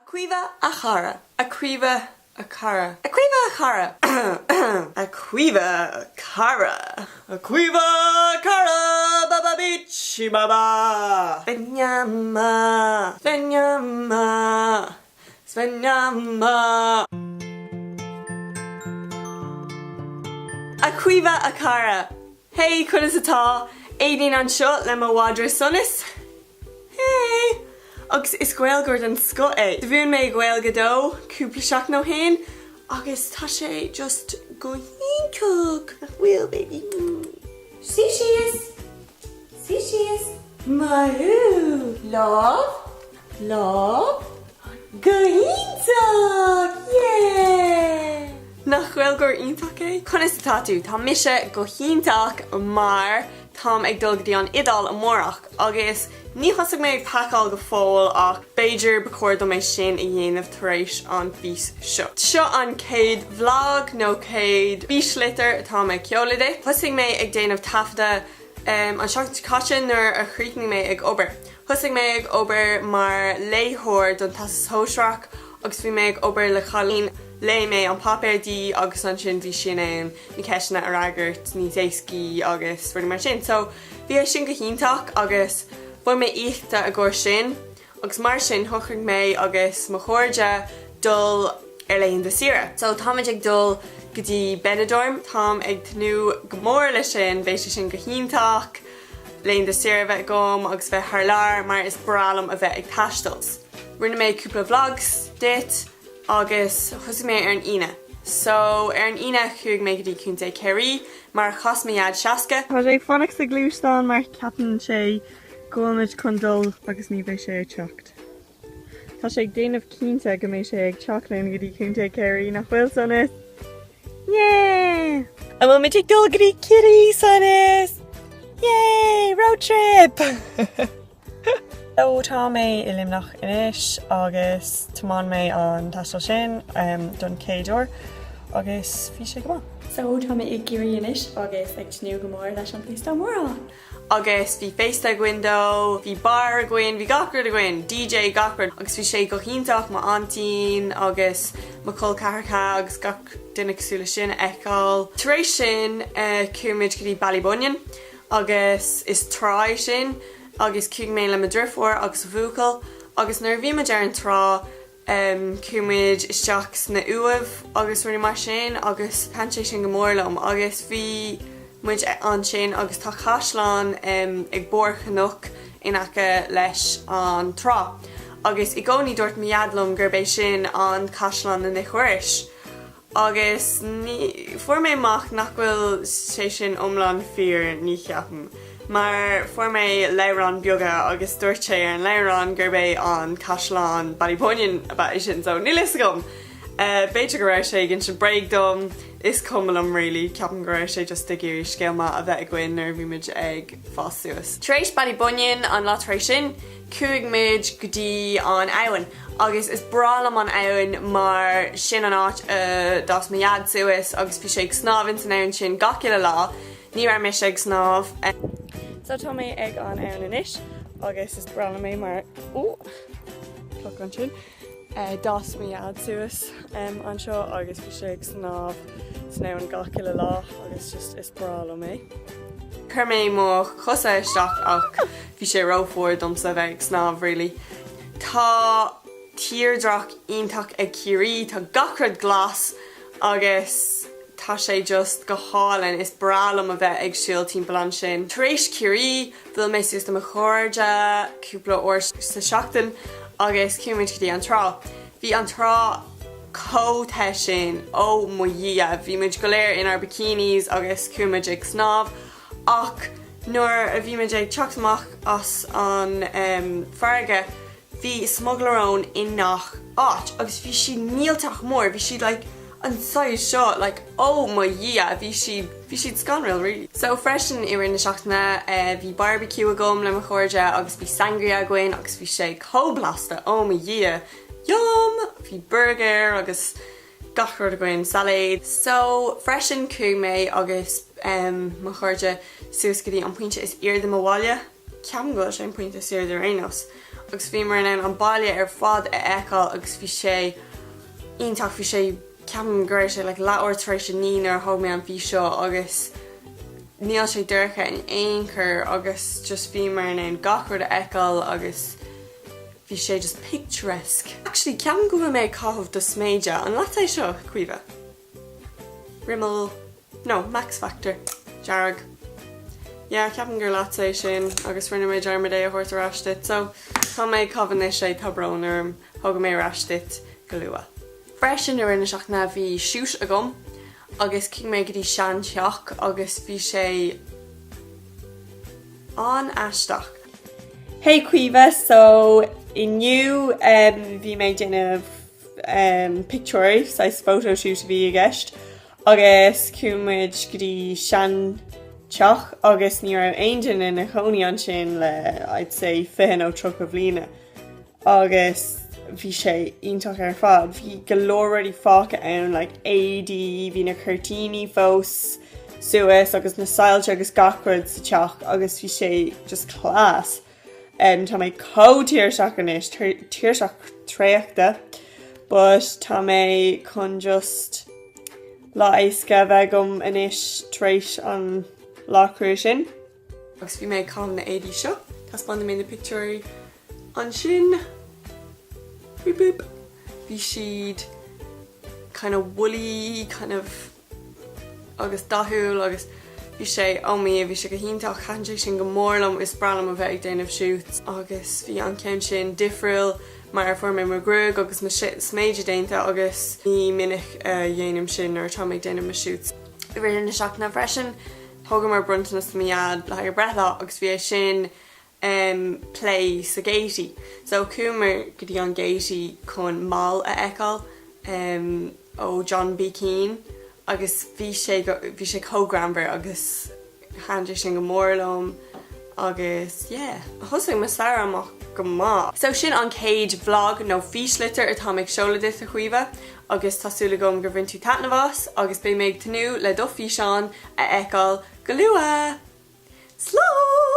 Caoimhe a chara. A Caoimhe a cara. A Caoimhe a chara. A Caoimhe a cara. A Caoimhe a cara ba ba beach ba ba. Svenyama Svenyama Svenyama. A Caoimhe a chara. Hey conas atá? Aideen anseo le mo mhadra Sonas. Hey! Agus is Gaeilgeoir den scoth é. Mhúin mé Gaeilge dó cúpla seachtain ó shin agus tá sé just go hiontach! Nach bhfuil, baby? Suigh síos! Suigh síos! Maith thú! Lámh! Lámh! Go hiontach! Yeah! Nach Gaeilgeoir iontach é? Conas atá tú? Tá mise go hiontach mar táim ag dul go dtí an Iodáil amárach agus ní thosaigh mé ag pacáil go fóill ach b'fhéidir ba chóir dom é sin a dhéanamh tar éis an fís seo. Seo an chéad vlog nó chéad físlitir atá mé ag seoladh duit. Thosaigh mé ag déanamh taifeadadh an seachtain seo caite nuair a chríochnaigh mé ag obair. Thosaigh mé ag obair mar léitheoir don Teastas Shóisearach agus bhí mé ag obair le cailín. Léigh mé an páipéar di agus ansin bhí sí in ann na ceisteanna a fhreagairt níos éascaí agus rudaí mar sin. So bhí é sin go hiontach agus bhain mé íoctha i gcomhair sin agus mar sin shocraigh mé agus mo chairde dul ar laethanta saoire. So táimid ag dul go dtí Benidorm. Táim ag tnúth go mór leis sin, beidh sé sin go hiontach laethanta saoire a bheith agam agus bheith thar lear mar is breá liom a bheith ag taisteal. Rinne mé cúpla vlogs duit. Agus thosaigh mé ar an Aoine. So, ar an Aoine chuaigh mé go dtí Contae Chiarraí mar chas mo dhaid 60. Tá sé ag fanacht sa ghluaisteán mar ceapann sé go bhfuil muid chun dul agus ní bheidh sé ag teacht. Tá sé ag déanamh cinnte go mbeidh sé ag teacht linn go dtí Contae Chiarraí, nach bhfuil, Sonas? Yeah! An bhfuil muid ag dul go dtí Ciarraí, Sonas? Yay! Road trip! So tá mé i Luimneach anois agus tiomáin mé an taisteal sin don chéad uair agus bhí sé go maith. So tá mé i gCiarraí anois agus ag tnúth go mór leis an féasta amárach. Agus bhí féasta againn dó, bhí bar againn, bhí gach rud againn, DJ gach rud agus bhí sé go hiontach m'aintín agus mo chol ceathracha agus gach duine cosúil leis sin a fheiceáil. Tar éis sin chuaigh muid go dtí Ballybunion agus is trá é sin agus chuaigh mé le mo dhriofúr agus a bhuachaill agus nuair a bhí muid ar an trá chuaigh muid isteach sna uaimh agus rudaí mar sin agus thaitin sé sin go mór liom agus bhí muid ansin agus tá caisleán ag barr chnoc in aice leis an trá agus i gcónaí dúirt mo dhaid liom gurb é sin an caisleán na nDé Agus ní, fuair mé amach nach bhfuil sé sin iomlán fíor, ní cheapaim. Mar fuair mé leabhrán beaga agus dúirt sé ar an leabhrán gurb é an caisleán Ballybunion ab ea é sin, so níl fhios agam! B'fhéidir go raibh sé ag insint bréag dom, is cuma liom really, ceapaim go raibh sé just ag iarraidh scéal maith a bheith againn nuair a bhí muid ag fás suas. Tar éis Ballybunion, an lá tar éis sin, Chuaigh muid go dtí an abhainn agus is breá liom an abhainn mar sin an áit a d'fhás mo dhaid suas agus bhí sé ag snámh ins an abhainn sin gach uile lá. Ní raibh mise ag snámh. So tá mé ag an abhainn anois agus is breá liom é mar, ó, cloch ansin. D'fhás mo dhaid suas anseo agus bhí sé ag snámh san abhainn gach uile lá agus just is breá liom é. Chuir mé mo chosa isteach ach bhí sé rófhuar domsa a bheith ag snámh really. Tá tírdhreach iontach ag Ciarraí, tá gach rud glas agus tá sé just go hálainn, is breá liom a bheith ag siúl timpeall ansin. Tar éis Ciarraí, Bhuail mé suas le mo chairde cúpla uair sa seachtain agus chuaigh muid go dtí an trá. Bhí an trá chomh te sin, ó mo Dhia! Bhí muid go léir inár bikinis agus chuaigh muid ag snámh ach nuair a bhí muid ag teacht amach as an farraige Bhí smugairle róin i ngach áit agus bhí siad millteach mór, bhí siad like an size seo like oh mo Dhia bhí siad, bhí siad scanrúil really. So freisin i rith na seachtaine bhí barbecue agam le mo chairde agus bhí sangria againn agus bhí sé chomh blasta oh mo Dhia yum! Bhí burger agus gach rud againn, sailéad. So freisin chuaigh mé agus mo chairde suas go dtí an pointe is airde i mo bhaile. Ceapaim go bhfuil sé an pointe is airde ar aon nós. agus bhíomar in ann an baile ar fad a fheiceáil agus bhí sé iontach, bhí sé, ceapaim go raibh sé like leathuair tar éis a 9 nuair a thóg mé an fís seo agus níl sé dorcha in aon chor agus just bhíomar in ann gach rud a fheiceáil agus bhí sé just picturesque. Actually ceapaim go bhfuil mé ag caitheamh do sméide, an leat é seo, Caoimhe? Rimmel, no, Max Factor, dearg. Yeah, ceapaim gur leatsa é sin agus rinne mé dearmad é a thabhairt ar ais duit, so tá mé ag caitheamh anois é, tá brón orm, tógfaidh mé ar ais duit go luath. Freisin i rith na seachtaine bhí shoot agam agus chuaigh mé go dtí sean teach agus bhí sé an-aisteach. Hey Caoimhe, so inniu bhí mé ag déanamh pictiúirí, saghas photo shoot a bhí i gceist, agus chuaigh muid go dtí sean teach agus ní raibh aon duine ina chónaí ansin le I'd say 20 nó 30 bhliana agus bhí sé iontach ar fad. Bhí go leor rudaí fágtha ann like éadaí, bhí na cuirtíní fós suas agus na soilse agus gach rud sa teach agus bhí sé just class. Tá mé chomh tuirseach anois, tuirseach traochta, but tá mé chun just lá éasca a bheith agam anois tar éis an lá crua sin. Agus bhí mé ag caitheamh na éadaí seo, taispeánfaidh mé na pictiúirí ansin. Boop boop. Bhí siad kind of woolly, kind of agus dathúil agus bhí sé, oh my, bhí sé go hiontach, thaitin sé sin go mór liom, is breá liom a bheith ag déanamh shoots agus bhí an ceann sin difriúil mar fuair mé mo ghruaig agus mo sméide déanta agus ní minic a dhéanaim sin nuair atá mé ag déanamh mo shoots. I rith na seachtaine freisin, thugamar bronntanas do mo dhaid le haghaidh a breithlá agus bhí é sin plé sa Gaiety. So chuamar go dtí an Gaiety chun Mal a fheiceáil ó John B Keane agus bhí sé bhí sé chomh greannmhar agus thaitin sé sin go mór liom agus yeah. Thosaigh mo samhradh amach go maith. So sin an chéad vlog nó físlitir atá mé ag seoladh duit a Chaoimhe agus tá súil agam gur bhain tú taitneamh as agus beidh mé ag tnúth le do físeán a fheiceáil go luath! Slán!